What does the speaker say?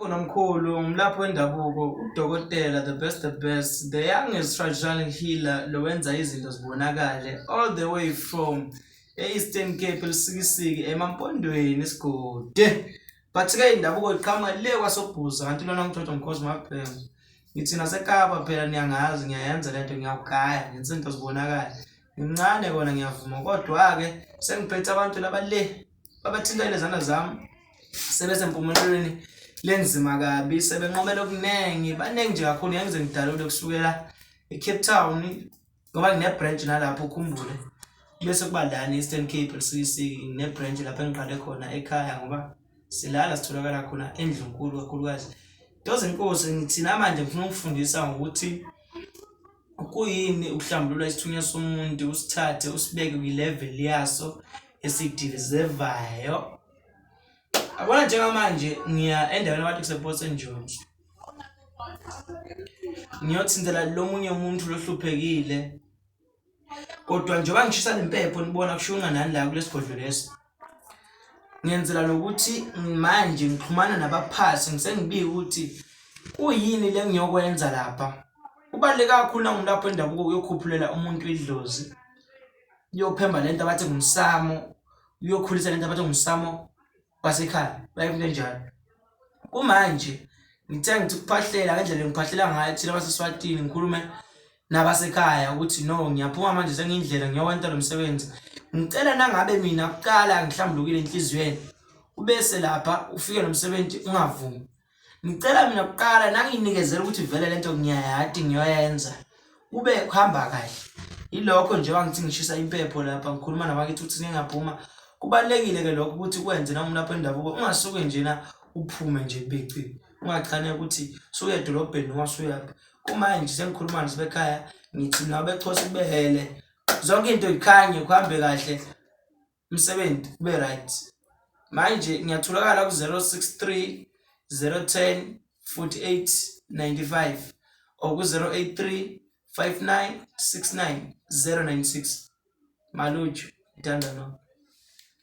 Nomkhulu ngumlaphi wendabuko udokotela the best the best the youngest traditional healer lowenza izinto zibonakale all the way from e-Eastern Cape eLusikisiki emaMpondweni isigodi but-ke indabuko iqhamuka le kwaSobhuza kanti lona ngithothwa ngikhozi mabhengu ngithi naseKapa phela niyangazi ngiyayenza lento ngiyawugaya ngenza izinto zibonakale ngincane kona ngiyavuma kodwa-ke sengiphethe abantu laba le babathinta lezandla zami sebesempumelelweni lenzima kabi sebenqobela okuningi baningi nje kakhulu ngeke ngize ngidalule kusukela eCape Town ngoba ngine-branch nalapho ukhumbule bese kuba lana e-Eastern Cape LCC ngine-branch lapho engiqale khona ekhaya ngoba silala sitholakala khona endlunkulu kakhulukazi Ntoze inkosi ngithi namanje ngifuna ukufundisa ngokuthi Kuyini ukuhlambulula isithunywa somuntu usithathe usibeke kwi-level yaso esidizevayo? Yabona njengamanje ngiya endaweni abathi kuse-Port St Johns. Ngiyothintela lo munye umuntu lohluphekile kodwa njengoba ngishisa le mpepho nibona kushunqa nani la kulesigodlo lesi ngiyenzela nokuthi manje ngixhumana nabaphathi ngisengibika ukuthi kuyini le ngiyokwenza lapha kubaluleke kakhulu nangumlaphi wendabuko uyokhuphulela umuntu idlozi uyophemba lento abathi ngumsamo uyokhulisa lento abathi ngumsamo wasekhaya bayinto enjalo kumanje ngithe ngithi ukuphahlela ngendlela engiphahlela ngayo thina baseSwatini ngikhulume nabasekhaya ukuthi no ngiyaphuma manje sengiyindlela ngiyowenta lo msebenzi ngicela nangabe mina kuqala ngihlambulukile enhliziyweni ubese lapha ufike nomsebenzi ungavumi Ngicela mina kuqala nanginikezela ukuthi vele lento ngiyayadi ngiyoyenza kube kuhamba kahle. Yilokho nje wangithi ngishisa impepho lapha ngikhuluma nabakithi ukuthi ngingaphuma. Kubalulekile ke lokho ukuthi kwenze noma lapho endabuko ungasuke njena uphume nje beci. Ungachane ukuthi suke edolobheni noma usuyaphi. Kumanje sengikhuluma nje bekhaya ngithi nabexhosa kubehele zonke into ikhanye kuhambe kahle. Umsebenzi ube right. Manje ngiyatholakala ku-063 010 48 95 or ku-083 59 69 096. Maluju, ngithanda no.